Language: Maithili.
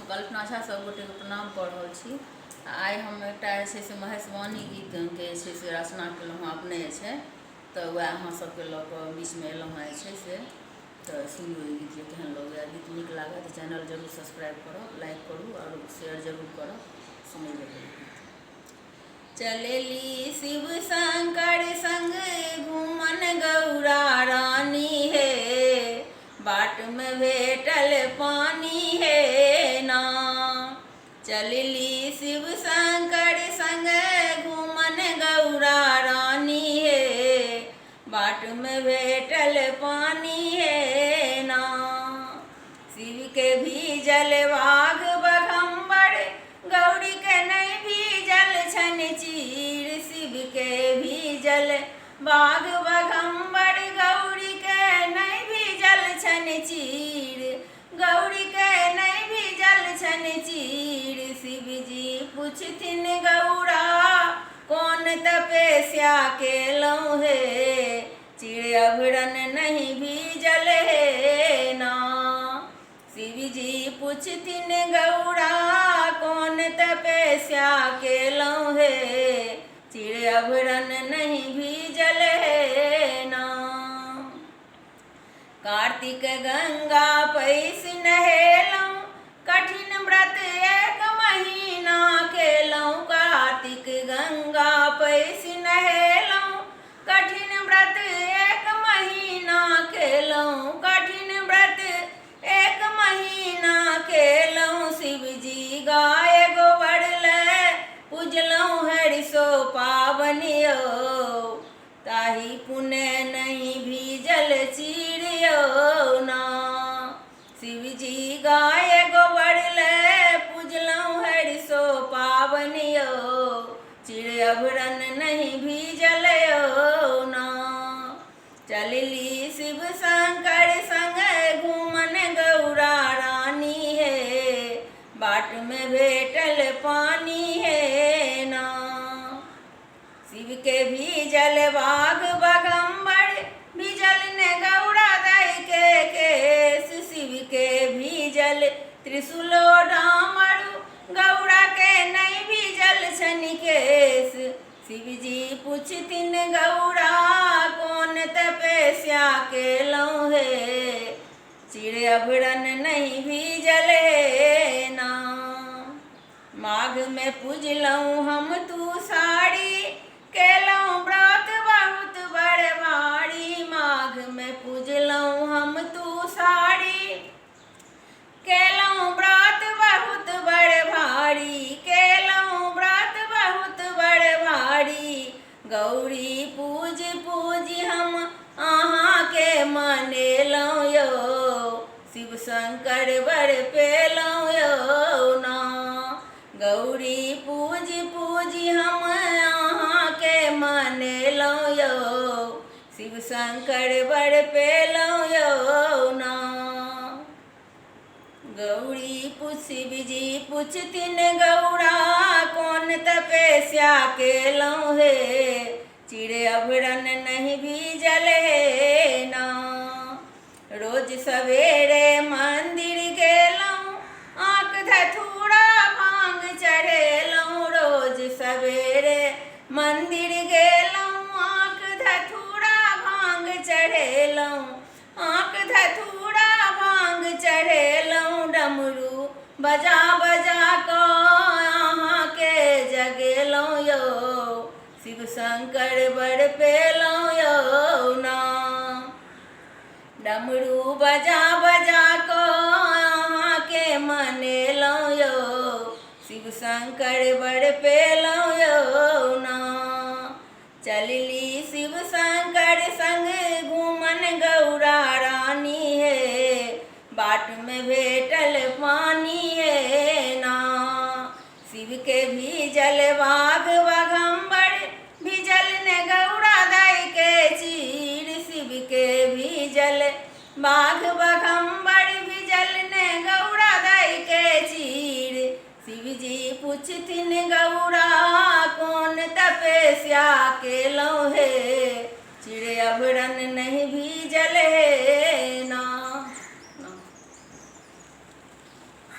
कल्पना झा सब गोटेके प्रणाम कऽ रहल छी। आ आइ हम एकटा जे छै से महेशवाणी गीतके जे छै से रचना केलहुँ हँ अपने जे छै, तऽ वएह अहाँ सबके लऽ कऽ बीचमे एलहुँ हँ जे छै से। तऽ सुनियौ ई गीत जे केहन लगैए। गीत नीक लागत तऽ चैनल जरूर सब्सक्राइब करब, लाइक करू आओर शेयर जरूर करब। सुनेबै गीत। चलली शिव शंकर संग घुमन गौरा रानी हे, बाट में भेटल पानी हे ना। चलली शिव शंकर संग घुमन गौरा रानी हे, बाट में भेटल पानी हे ना। शिव के भीजल बाघ बघम्बर, गौरी के नहि भीजल छनि चीर। शिव के भीजल बाघ बघम्बर, गौरी के नहि भीजल छनि चीर। गौरी के नहि भीजल छनि चीर। शिवजी पुछथिन गौरा कोन तपस्या केलहुँ हे, चिर अभरन नहि भीजल हे ना। शिवजी पुछथिन गौरा कोन तपस्या केलहुँ हे, चिर अभरन नहि भीजल हे ना। कार्तिक गंगा पैस नहेलहुँ, कठिन व्रत एक महीना केलहुँ। कार्तिक गंगा पैस नहेलहुँ, कठिन व्रत एक महीना केलहुँ। कठिन व्रत एक महीना केलहुँ। शिवजी गाय गोबर ले पूजलहुँ हरिसो पाबनियो, ताहि पुण्य नहीं भीजल चीरियो ना। शिवजी गाय गोबर ले पूजलहुँ हरिसो पाबनियो, चिर अभरन नहीं भीजल यो ना। चलली शिव शंकर संग घुमन गौरा रानी हे, बाट में भेटल पानी हे ना। शिव के भीजल बाघ बघम्बर, भीजल ने गौरा दाई के केस। शिव के भीजल त्रिशूलो डामरू, गौरा के नहीं भीजल छनि केस। शिवजी पुछथिन गौरा कोन तपस्या केलहुँ हे, चिर अभरन नहीं भीजल हे ना। माघ में पूजलहुँ हम तू साड़ी, केलहुँ व्रत बहुत बड़ भारी। माघ में पूजलहुँ हम तू साड़ी, केलहुँ व्रत बहुत बड़ भारी। केलहुँ व्रत बहुत बड़ भारी। गौरी पूज पूज हम अहाँके मनेलहुँ यौ, शिव शंकर बर पेलहुँ यौ ना। गौरी पूज पूज हम अहाँके मनेलहुँ यौ, शिव शंकर बर पेलहुँ यौ ना। गौरी पूछ शिवजी पुछथिन गौरा कोन तपस्या केलहुँ हे, चिर अभरन नहीं भीजल हे ना। रोज सवेरे मंदिर गेलहुँ, आँख धथूरा भांग चढ़ेलहुँ। रोज सवेरे मंदिर गेलहुँ, आँख धथूरा भांग चढ़ेलहुँ। आँख धथूरा भांग चढ़ेलहुँ। डमरू बजा बजा कऽ अहाँके जगेलहुँ यौ, शिव शंकर बर पेलहुँ यौ ना। डमरू बजा बजा कऽ अहाँके मनेलहुँ यौ, शिव शंकर बर पेलहुँ यौ ना। चलली शिव शंकर संग घुमन गौरा रानी हे, बाट में भेटल पानी हे ना। शिव के भीजल बाघ बघम्बर, भीजल ने गौरा दाई के चीर। शिव के भीजल बाघ बघम्बर, भीजल ने गौरा दाई के चीर। शिवजी पुछथिन गौरा कोन तपस्या केलहुँ हे, चिर अभरन नहीं भीजल हे